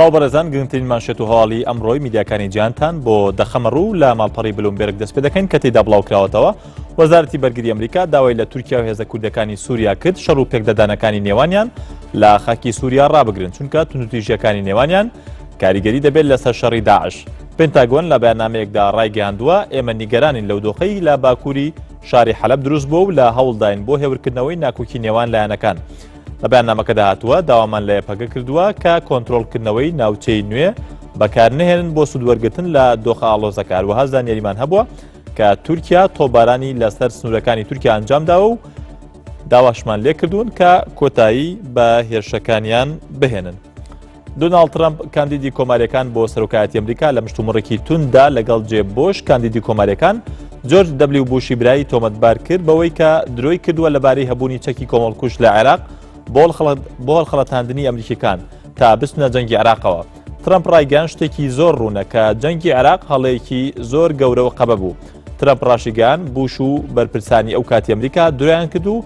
سڵاو بەڕێزان گرنگترین مانشێت و هەواڵی ئەمڕۆی میدیاکانی جیهانتان بۆ دەخەمە ڕوو لە ماڵپەڕی بلومبێرگ دەست پێ دەکەین کە تێدا بڵاو کراوەتەوە وەزارەتی بەرگری ئەمریکا داوای لە تورکیا و هێزە کوردەکانی سووریا کرد شەڕ و پێکدادانەکانی نێوانیان لە خاکی سووریا ڕابگرن چونکە توندوتیژیەکانی نێوانیان کاریگەری دەبێت لەسەر شەڕی داعش. پنتاگۆن لە بەیاننامەیەکدا ڕایگەیاندووە، ئێمە نیگەرانین لەو دۆخەی لە باکووری شاری حەلەب دروست بووە و لە هەوڵداین بۆ هێورکردنەوەی ناکۆکی نێوان لایەنەکان. لە بەیاننامەکەدا هاتووە، داوامان لە یەپەگە کردووە کە کۆنترۆڵکردنەوەی ناوچەی نوێ بەکارنەهێنن بۆ سوودوەرگرتن لە دۆخە ئاڵۆزەکە. هەروەها زانیاریمان هەبووە کە تورکیا تۆپبارانی لەسەر سنوورەکانی تورکیا ئەنجامداوە و داواشمان لێکردوون کە کۆتایی بە هێرشەکانیان بهێنن. دۆناڵد ترەمپ کاندیدی کۆماریەکان بۆ سەرۆکایەتی ئەمریکا لە مشتومڕێکی تونددا لەگەڵ جێب بۆش کاندیدی کۆماریەکان جۆرج دەبلیو بوشی برای تۆمەتبار کرد بەوەی کە درۆی کردووە لەبارەی هەبوونی چەکی کۆمەڵکوژ لە عێراق بۆ هەڵخەڵەتاندنی ئەمریکیەکان تا بچنە جەنگی عێراقەوە. ترەمپ ڕایگەیاند شتێکی زۆر ڕوونە کە جەنگی عێراق هەڵەیەکی زۆر گەورە و قەبە بوو. ترەمپ ڕاشیگەیاند بوش و بەرپرسانی ئەو کاتی ئەمریکا درۆیان کرد و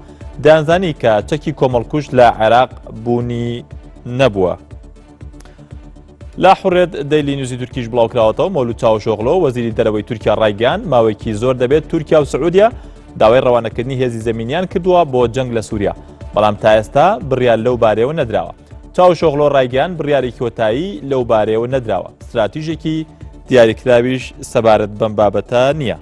دەیانزانی کە چەکی کۆمەڵکوژ لە عێراق بوونی نەبووە. لە حوڕێت دەیلی نیوزی تورکیش بڵاوکراوەتەوە مەولود چاوشۆغلۆ وەزیری دەرەوەی تورکیا ڕایگەیاند ماوەیەکی زۆر دەبێت تورکیا و سعودیە داوای ڕەوانەکردنی هێزی زەمینیان کردووە بۆ جەنگ لە سووریا بەڵام تا ئێستا بڕیار لەو بارەیەوە نەدراوە. چاوشۆغلۆ ڕایگەیاند بڕیاری کۆتایی لەو بارەیەوە نەدراوە ستراتیژێکی دیاریکراویش سەبارەت بەم بابەتە نییە.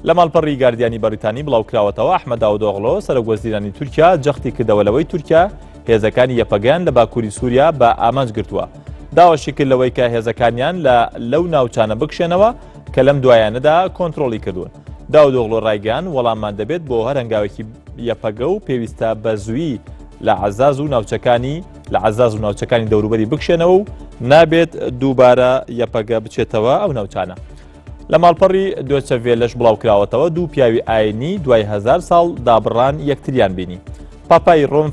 لە ماڵپەڕی گاردیانی بەریتانی بڵاوکراوەتەوە، ئەحمەد داودئۆغلۆ، سەرۆکوەزیرانی تورکیا جەختی کردەوە لەوەی تورکیا هێزەکانی یەپەگەیان لە باکووری سووریا بە ئامانج گرتووە. داواشی کرد لەوەی کە هێزەکانیان لە لەو ناوچانە بکشێنەوە کە لەم دوایانەدا کۆنترۆڵی کردوون. داودئۆغلۆ ڕایگەیاند، وەڵاممان دەبێت بۆ هەر هەنگاوێکی یەپەگە و پێویستە بە زوویی لە عەزاز و ناوچەکانی لە عەزاز و ناوچەکانی دەوروبەری بکشێنەوە و نابێت دووبارە یەپەگە بچێتەوە ئەو ناوچانە. لە ماڵپەڕی دۆچە ڤێلەش بڵاوکراوەتەوە دوو پیاوی ئاینی دوای هەزار ساڵ دابڕان یەکتریان بینی. پاپای ڕۆم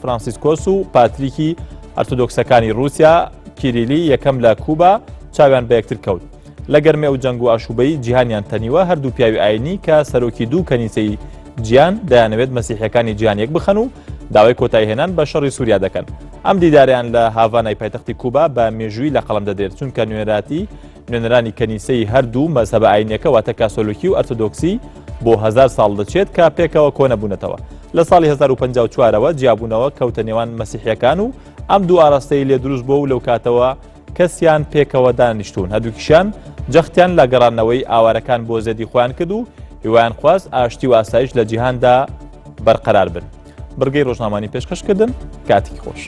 فرانسیسکۆس و پاتریکی ئەرتۆدۆکسەکانی ڕووسیا کیریلی یەکەم لە کوبا چاویان بە یەکتر کەوت. لە گەرمێ و جەنگ و ئاشوبەی جیهانیان تەنیوە هەردوو پیاوی ئاینی کە سەرۆکی دوو کەنیسەی جیان دەیانەوێت مەسیحیەکانی جیهان یەک بخەن و داوای کۆتاییهێنان بە شەڕی سووریا دەکەن. ئەم دیدارەیان لە هاڤانای پایتەختی کوبا بە مێژووی لە قەڵەم دەدرێت، چونکە نوێنەراتی نوێنەرانی کەنیسەی هەردوو مەزهەبە ئاینیەکە واتە کاسۆلۆکی و ئەرتۆدۆکسی بۆ هەزار ساڵ دەچێت کە پێکەوە کۆنەبوونەتەوە. لە ساڵی 1054ەوە جیابوونەوە کەوتە نێوان مەسیحیەکان و ئەم دوو ئاراستەی لێ دروست بووە و لەو کاتەوە کەسیان پێکەوە دانیشتوون. هەردووکیشیان جەختیان لە گەڕاندنەوەی ئاوارەکان بۆ زێدی خۆیان کرد و هیوایان خواست ئاشتی و ئاسایش لە جیهاندا بەرقەرار بن. بڕگەی ڕۆژنامانی پێشکەش کردن کاتێکی خۆش.